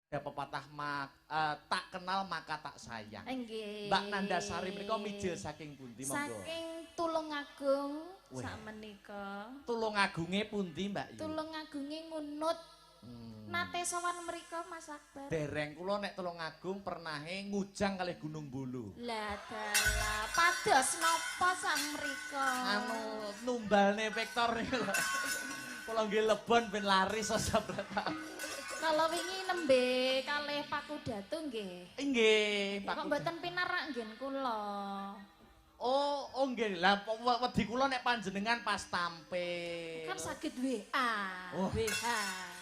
Ada pepatah tak kenal maka tak sayang. Nggih. Mbak Nandasari menika mijil saking pundi, monggo? Saking Tulungagung Weh. Sakmenika. Tulungagunge pundi, Mbak Yu? Tulungagunge Ngunut. Nate sowan mriko, Mas Akbar? Dereng, kula nek Tulungagung pernahe ngujang kalih Gunung Bulu. Lah dalah, pados napa sak mriko? Anu, numbalne Vector niku lho. Kula nggih lebon ben laris sabrata. Kalau wingi nembe kalih Paku Datu nggih. Nggih, Kok mboten pinarak nggen kula? Oh, nggih. Lah, wedi kula nek panjenengan pas tampil. Kan saged WA. Oh. WA.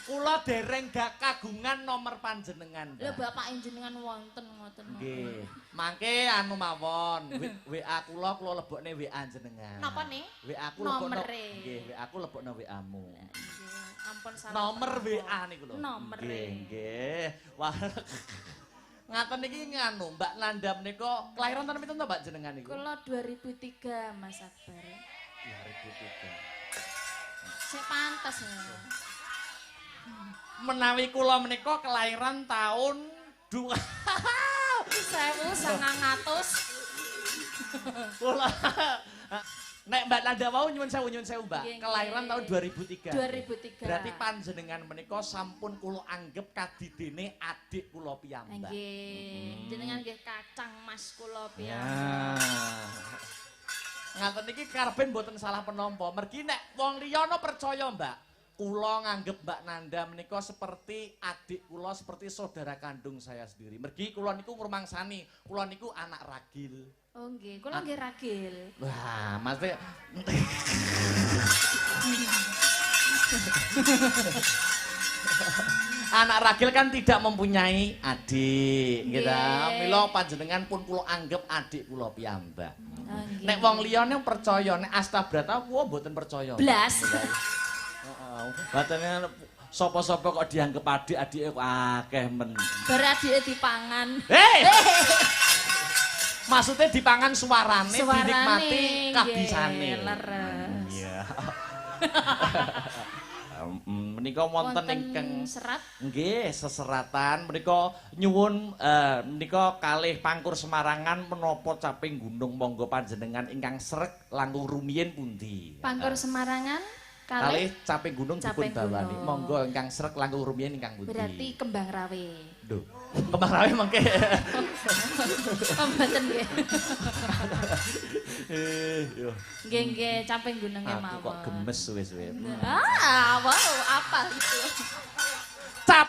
Kula dereng gak kagungan nomor panjenengan, Lho, Mbak. bapak jenengan wonten ngoten. Nggih. Mangke anu mawon, WA kula, kula lebokne WA jenengan. Napa nih? WA ku lebokno. Nomere. Nggih, WA ku lebokno WA-mu. Nggih, ampun salah. Nomor penapa. WA niku lho. Nomere. Nggih, nggih. Wah. Ngaten niki nganu, Mbak Nanda menika kelahiran tahun pinten to, Mbak, jenengan niku? Kula 2003, Mas Akbar. 2003. Sik pantes ya. Menawi kula menika kelahiran tahun dua 1900. Kula nek Mbak Nanda wau, nyuwun sewu, nyuwun sewu, Mbak, Nggih, kelahiran nggih. tahun 2003. 2003. Berarti panjenengan menika sampun kula anggap kadidene adik kula piyambak. Nggih, jenengan nggih kacang mas kula Ya. piyambak. Ngaten niki karepe mboten salah penampa. Mergi nek wong liya no percaya, Mbak. Kula nganggep Mbak Nanda menika seperti adik kula, seperti saudara kandung saya sendiri. Mergi kula niku ngrumangsani, kula niku anak ragil. Oh nggih, kula nggih ragil. Wah, maksudnya anak ragil kan tidak mempunyai adik, gitu. Nggih. Mila panjenengan pun kula anggap adik kula piyambak. Oh, nggih. Nek wong liyane percaya, nek Astabrata wah mboten percaya. Blas. Heeh. Batene sapa-sapa kok dianggap adik, adike kok akeh men. Bar adike dipangan. Hei! Maksudnya dipangan suarane, Suarane, dinikmati nggih, kabisane. Leres. Iya. Menika wonten ingkang serat. Nggih, seseratan menika nyuwun, menika kalih Pangkur Semarangan menapa caping gunung, monggo panjenengan ingkang sreg langkung rumiyin pundi? Pangkur Semarangan Kalih kalih caping gunung dipun Caping bawani. Gunung. Monggo ingkang sreg langkung rumiyin ingkang pundi? Berarti Kembang Rawe. Lho, Kembang Rawe mengke. Oh, mboten nggih. Eh, yo. Nggih nggih, caping gununge Aku mawon. kok gemes suwe-suwe. Ah, wow, apa itu?